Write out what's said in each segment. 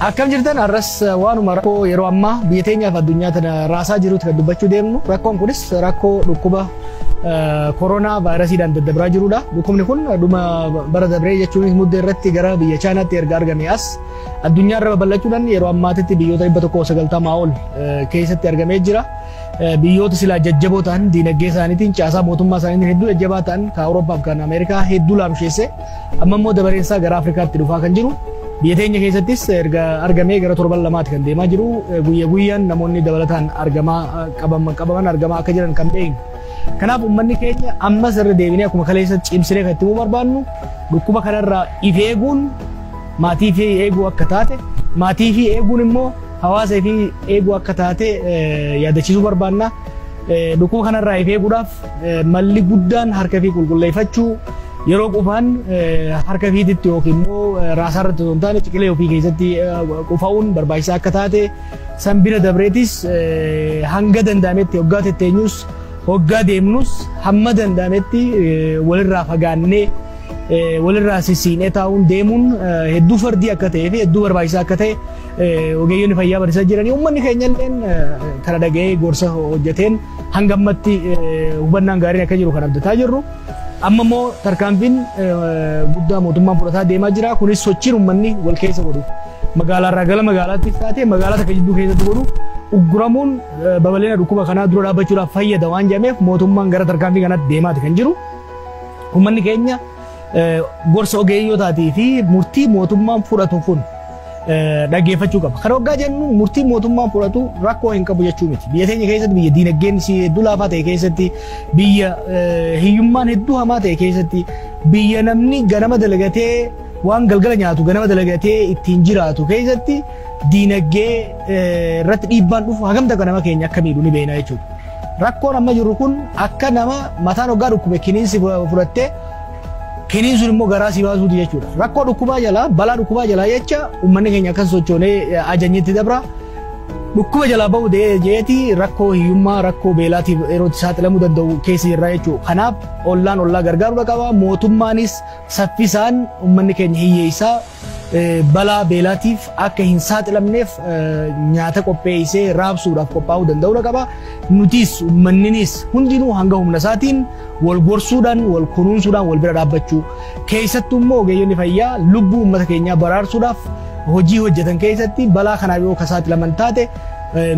Akkam jirtan har'as waanuma rakkoo yeroo ammaa biyya teenyaaf addunyaa tana raasaa jirutti kan dubbachuu deemnu. Rakkoon kunis rakkoo dhukkuba koronaa vaayirasiidhaan daddabraa jirudha. Dhukkubni kun dhuma bara dabree jechuunis muddee irratti gara biyya Chaayinaatti erga argame as addunyaa irra babal'achuudhaan yeroo ammaatitti biyyoota 190 ol keessatti argamee jira. Biyyoota silaa jajjaboo ta'an diinagdee isaaniitiin caasaa mootummaa isaaniitiin hedduu jajjabaa ta'an kan Awurooppaa fi kan Ameerikaa hedduu laamsheesse amma immoo dabareen isaa gara Afrikaatti dhufaa kan jiru. Biyya teenya keessattis erga argamee gara torban lamaatti kan deemaa jiru. Guyya guyyaan namoonni dabalataan argamaa qabaman argamaa akka jiran kan beeknu. Kanaaf uummanni keenya ammas irra deebinee akkuma kaleessa cimsinee kan itti himuu barbaannu dhukkuba kanarraa if eeguun maatii fi eeguu akka taate, maatii fi eeguun immoo hawaasa fi eeguu akka taate yaadachiisuu barbaanna. Dhukkuba kanarraa if eeguudhaaf malli guddaan harka fi qulqulleeffachuu, yeroo qufaan harka fiititti yookiin immoo raasaa irratti osoo hin taane ciqilee ofii keessatti qufa'uun barbaachisaa akka taate, san bira dabreetis hanga danda'ametti hoggaa tetteenyus hoggaa deemnus hamma danda'ametti walirraa fagaannee walirraa sissiinee taa'uun deemuun hedduu fardii akka ta'ee fi hedduu barbaachisaa akka ta'e ogeeyyonni fayyaa barsiisaa jiranii. Uummanni keenya illeen kana dhaga'ee gorsa hojjeteen hanga ammatti hubannaan gaariin akka jiru kan abdataa jirru. Amma immoo tarkaanfiin guddaa mootummaan fudhataa deemaa jira. Kunis sochiin uummanni wal keessa godhu magaalaarraa gara magaalaatti taatee magaalaa takka jidduu keessatti godhu ugguramuun babal'ina dhukkuba kanaa dura dhaabbachuudhaaf fayyada waan jedhameef mootummaan gara tarkaanfii kanaatti deemaati kan jiru. Uummanni keenya gorsa ogeeyyotaatii fi murtii mootummaan fudhatu kun dhaggeeffachuu qaba. Kana waggaa jennu murtii mootummaan fudhatu rakkoo hin qabu jechuu miti. Biyya teenya keessatti, biyya diinagdeen isii hedduu laafaa ta'e keessatti, biyya hiyyummaan hedduu hamaa ta'e keessatti, biyya namni ganama dalagatee waan galgala nyaatu ganama dalagatee ittiin jiraatu keessatti diinagdee irratti dhiibbaan dhufu hagam takka nama keenya akka miidhu ni beekna jechuudha. Rakkoon amma jiru kun akka nama mataan hoggaa dhukkube kiniinsi fudhattee kiniin sun immoo garaa si baasuuti jechuudha. Rakkoo dhukkubaa jalaa, balaa dhukkubaa jalaa jecha uummanni keenya akkas sochoonee ajanyitti dabra. Dhukkuba jalaa bahu jeeti rakkoo hiyyummaa, rakkoo beelaatiif yeroo itti saaxilamuu danda'u keessa jirra jechuudha. Kanaaf ollaan ollaa gargaaruu qaba. Mootummaanis saffisaan uummanni keenya hiyyeessaa balaa beelaatiif akka hin saaxilamneef nyaata qopheessee raabsuudhaaf qophaa'uu danda'uu qaba. Nutis uummanninis hundinuu hanga humna isaatiin wal gorsuudhaan, wal kunuunsuudhaan wal bira dhaabbachuu. Keessattuu immoo ogeeyyonni fayyaa lubbuu uummata keenyaa baraarsuudhaaf hojii hojjetan keessatti balaa kanaaf yoo saaxilaman taate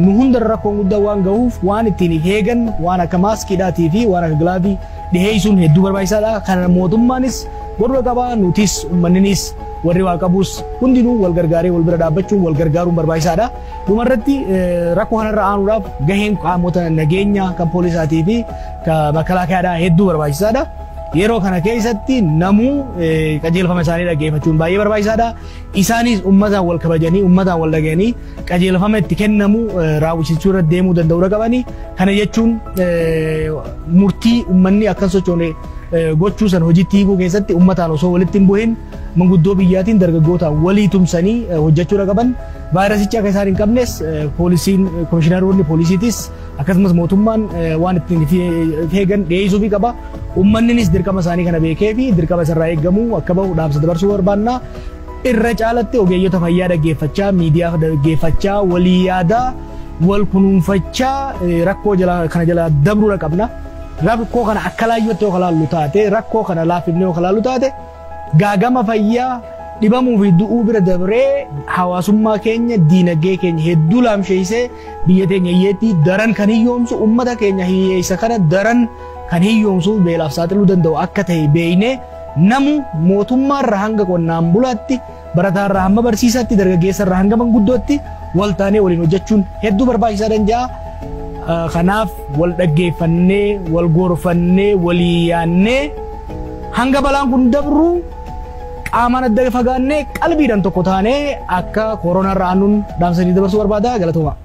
nu hundarra rakkoon guddaa waan gahuuf waan ittiin eegan waan akka maaskiidhaatii fi waan akka gilaavii dhiheessuun hedduu barbaachisaadha. Kana mootummaanis godhuu qaba. Nutis uummanninis warri waa qabus hundinuu wal gargaaree wal bira dhaabbachuun wal gargaaruun barbaachisaadha. Dhumarratti rakkoo kanarra aanuudhaaf gaheen qaamota nageenyaa kan poolisaatii fi kan makalaakayaadhaa hedduu barbaachisaadha. Yeroo kana keessatti namuu qajeelfama isaanii dhaggeeffachuun baay'ee barbaachisaadha. Isaanis uummataan wal kabajanii, uummataan wal dhaga'anii qajeelfama itti kennamu raawwisiisuu irra deemuu danda'uu qabani. Kana jechuun murtii uummanni akka sochoone gochuu san hojiitti hiikuu keessatti uummataan osoo walitti hin bu'in manguddoo biyyaatiin dargaggootaan walii tumsanii hojjechuu qaban. Vaayirasicha akka isaan hin qabnes poolisiin, komishinaroonni poolisiitis akkasumas mootummaan waan ittiin eegan dhiyeessuufii qaba. Uummanninis dirqama isaanii kana beekee fi dirqama isarraa eegamu akka bahu dhaamsa dabarsuu barbaanna. Irra caalatti ogeeyyota fayyaa dhaggeeffachaa, miidiyaa dhaggeeffachaa, walii yaadaa, wal kunuunfachaa rakkoo kana jalaa dabruudha qabna. Rakkoo kana akka laayyootti yoo kalaallu taate, rakkoo kana laaffifnee yoo kalaallu taate, gaagama fayyaa dhibamuu fi du'uu bira dabree hawaasummaa keenya diinagdee keenya hedduu laamsheessee biyya teenya hiyyeetti daran kan hiyyoomsu, uummata keenya hiyyeessa kana daran kan hiyyoomsu beelaaf saaxiluu danda'u akka ta'e beeknee namu mootummaarra hanga qonnaan bulaatti, barataarra hamma barsiisaatti, dargaggeessarra hanga manguddootti wal taanee waliin hojjechuun hedduu barbaachisaa danda'a. Kanaaf wal dhaggeeffannee, wal gorfannee, walii yaannee hanga balaan kun dabru qaamaan adda fagaannee qalbiidhaan tokko taanee akka kooronaarra aanuun dhaamsanii dabarsuu barbaada. Galatooma.